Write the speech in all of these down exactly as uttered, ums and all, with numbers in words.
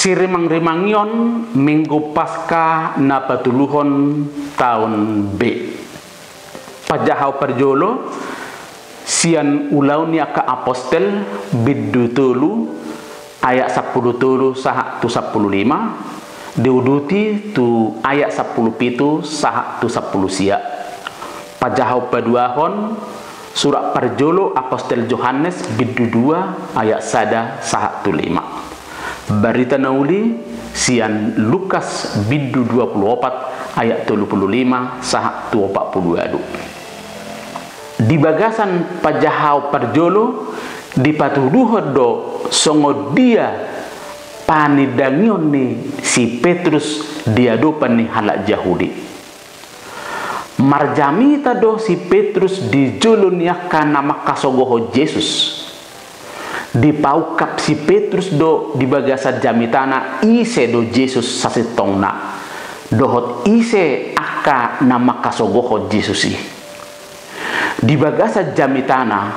Sirimangrimangion Minggu Paskah na patoluhon taon B. Pajahaon parjolo sian Ulaon ni angka Apostel, bindu tolu, ayat sampulu tolu sahat tu sampulu lima, diuduti tu ayat sampulu pitu sahat tu sampulu sia. Pajahaon paduahon, surat parjolo Apostel Johannes, bindu dua, ayat sada sahat tu lima. Barita na uli sian Lukas, bindu dua pulu opat, ayat tolu pulu lima sahat tu opat pulu ualu. Di bagasan pajahaon parjolo, dipatuduhon do songon dia panindangion ni si Petrus di adopan ni halak Jahudi. Marjamita do si Petrus di jolo ni angka na mangkasogohon Jesus. Dipaungkap si Petrus do di bagasan jamitana ise do Jesus sasintongna, dohot ise angka na mangkasogohon Jesus i. Di bagasan jamitana,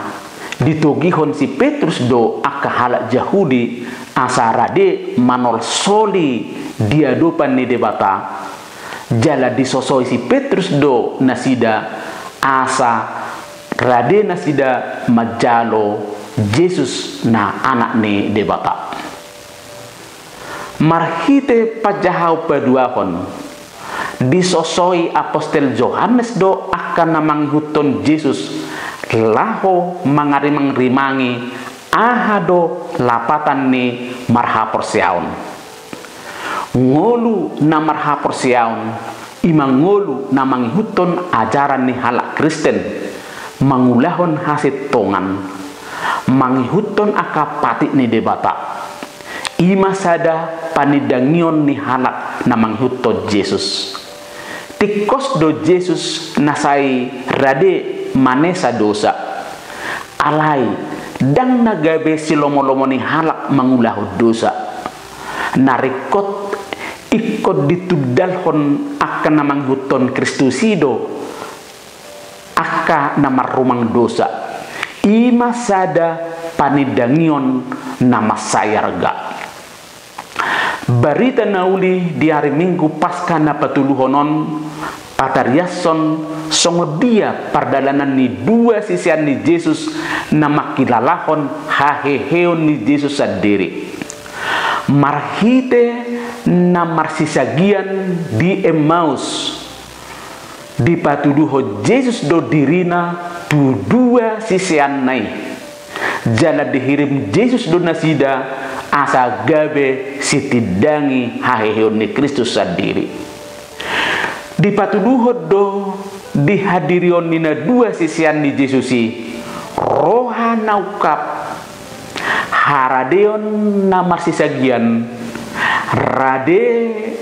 ditogihon si Petrus do angka halak Jahudi asa rade manolsoli di adopan ni Debata. Jala disosoi si Petrus do nasida asa rade nasida manjalo Jesus na Anak ni Debata. Marhite pajahaon paduahon, disosoi Apostel Johannes do angka na mangihuthon Jesus laho mangarimangrimangi aha do lapatan ni marhaporseaon. Ngolu na marhaporseaon, i ma ngolu na mangihuthon ajaran ni halak Kristen, mangulahon hasintongan, mangihuthon angka patik ni Debata. I ma sada panindangion ni halak na mangihuthon Jesus. Tingkos do Jesus na sai rade manesa dosa. Alai, ndang na gabe silomolomo ni halak mangulahon dosa. Na ringkot ingkon ditundalhon angka na mangihuthon Kristus i do angka na marrumang dosa. I ma sada panindangion na mansai arga. Barita na uli di ari Minggu Paskah na patoluhon on patariashon songon dia pardalanan ni dua sisean ni Jesus na mangkilalahon haheheon ni Jesus sandiri. Marhite na marsisagian di Emmaus, dipatuduhon Jesus do dirina tu dua siseanna i. Jala dihirim Jesus do nasida asa gabe sitindangi haheheon ni Kristus sandiri. Dipatuduhon do di hadirion ni na dua sisean ni Jesus i roha na ungkap, haradeon na marsisagian, rade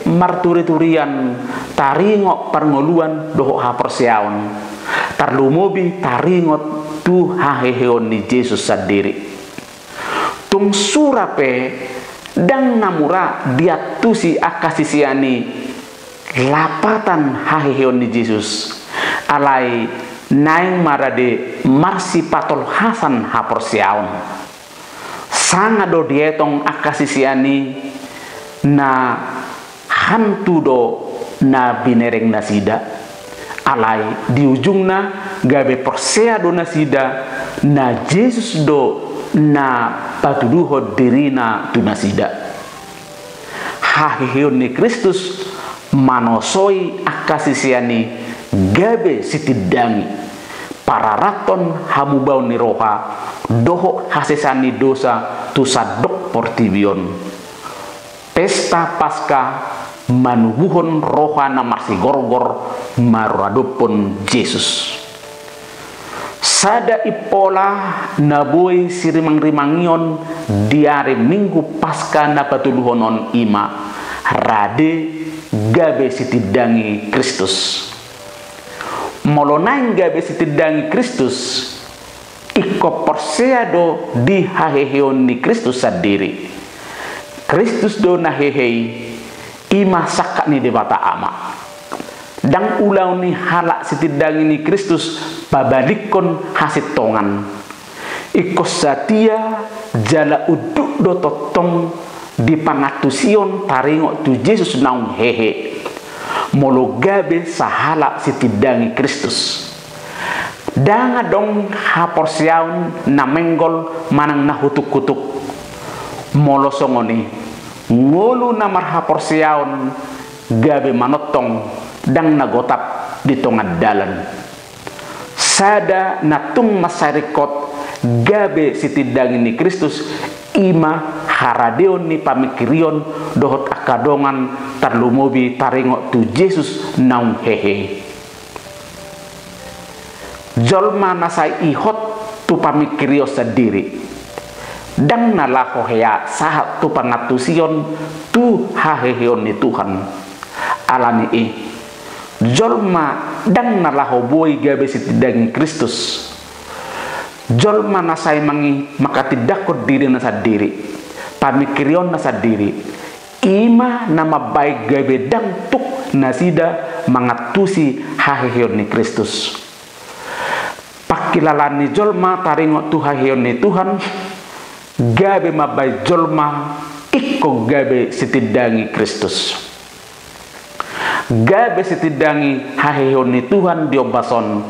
marturiturian taringot parngoluan dohot haporseaon, tarlumobi taringot tu haheheon ni Jesus sandiri. Tung sura pe ndang na mura diantusi angka sisean i lapatan haheheon ni Jesus. Alai naeng ma rade marsipatolhasan haporseaon. Sanga do dietong angka sisean i na hantu do na binereng nasida. Alai di ujungna gabe porsea do nasida na Jesus do na patuduhon dirina tu nasida. Haheheon ni Kristus manosoi angka sisean i gabe sitindangi, pararathon hamubaon ni roha dohot hasesaan ni dosa tu sandok portibi on. Pesta Paskah manubuhon roha na marsigorgor maradophon Jesus. Sada impola na boi sirimangrimangion di ari Minggu Paskah na patoluhon on i ma rade gabe sitindangi Kristus. Molo naeng gabe sitindangi Kristus, ingkon porsea do di haheheon ni Kristus sandiri. Kristus do na hehe i, i ma sangkap ni Debata Ama. Ndang ulaon ni halak sitindangi ni Kristus pabalikkon hasintongan. Ingkon satia jala unduk do tongtong di pangantusion taringot tu Jesus naung hehe, molo gabe sahalak sitindangi Kristus. Ndang adong haporseaon na menggol manang na hutuk-hutuk. Molo songon i, ngolu na marhaporseaon gabe manongtong, ndang na gotap di tonga dalan. Sada na tung mansai ringkot gabe sitindangi ni Kristus, i ma haradeon ni pamingkirion dohot angka dongan, tarlumobi taringot tu Jesus naung hehe. Jolma na sai ihot tu pamingkirion sandiri, ndang na laho hea sahat tu pangantusion tu haheheon ni Tuhan. Ala ni i, jolma ndang na laho boi gabe sitindangi Kristus. Jolma na sai mangi-, mangkatindangkon dirina sandiri, pamingkirionna sandiri, i ma na mambaen gabe ndang tuk nasida mangantusi haheheon ni Kristus. Pangkilalaan ni jolma taringot tu haheheon ni Tuhan gabe mambaen jolma ingkon gabe sitindangi Kristus. Gabe sitindangi haheheon ni Tuhan di ombas on,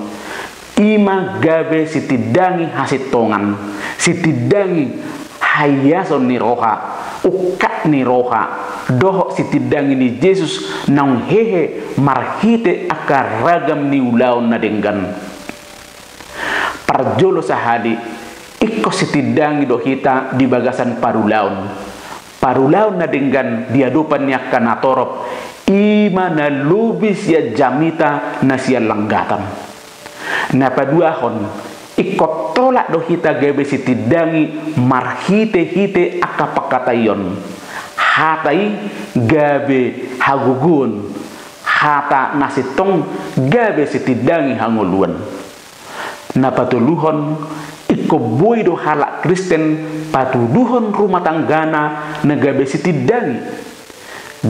i ma gabe sitindangi hasintongan, sitindangi haiason ni roha, ungkap ni roha, dohot sitindangi ni Jesus naung hehe marhite angka ragam ni ulaon na denggan. Parjolo sahali, ingkon sitindangi do hita di bagasan parulaon. Parulaon na denggan di adopan ni angka natorop, i ma na lobi sian jamita na sian langgatan. Na paduahon, ingkon tolap do hita gabe sitindangi marhite-hite angka pangkataion. Hata i gabe hagogoon, hata na sintong gabe sitindangi hangoluan. Na patoluhon, ingkon boi do halak Kristen patuduhon rumah tanggana na gabe sitindangi.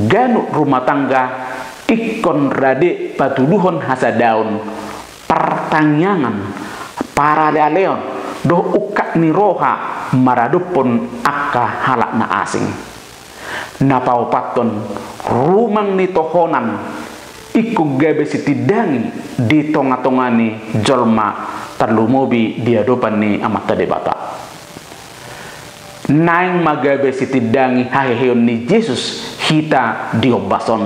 Ganup rumah tangga ingkon rade patuduhon hasadaon, partangiangan, paralealeon, dohot ungkap ni roha maradophon angka halak na asing. Na paopathon, rumang ni tohonan ingkon gabe sitindangi di tonga-tonga ni jolma, tarlumobi di adopan ni Amanta Debata. Naeng ma gabe sitindangi haheheon ni Jesus hita di ombas on.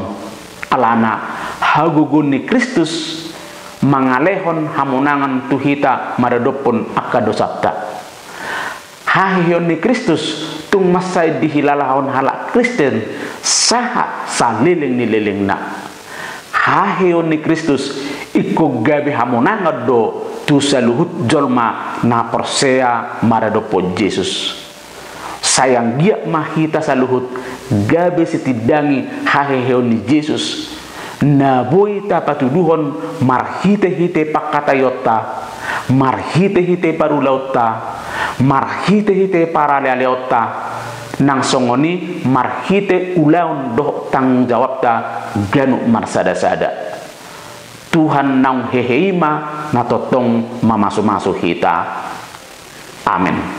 Alana hagogoon ni Kristus mangalehon hamonangan tu hita maradophon angka dosanta. Haheheon ni Kristus tung mansai dihilalahon halak Kristen sahat saleleng ni lelengna. Haheheon ni Kristus ingkon gabe hamonangan do tu saluhut jolma na porsea maradophon Jesus. Sai anggiat ma hita saluhut gabe sitindangi haheheon ni Jesus, na boi tapatuduhon marhite-hite pangkataionta, marhite-hite parulaonta, marhite-hite paralealeonta, nang songon i marhite ulaon dohot tanggung jawabta ganup marsada-sada. Tuhan naung hehe i ma na tongtong mamasumasu hita. Amen.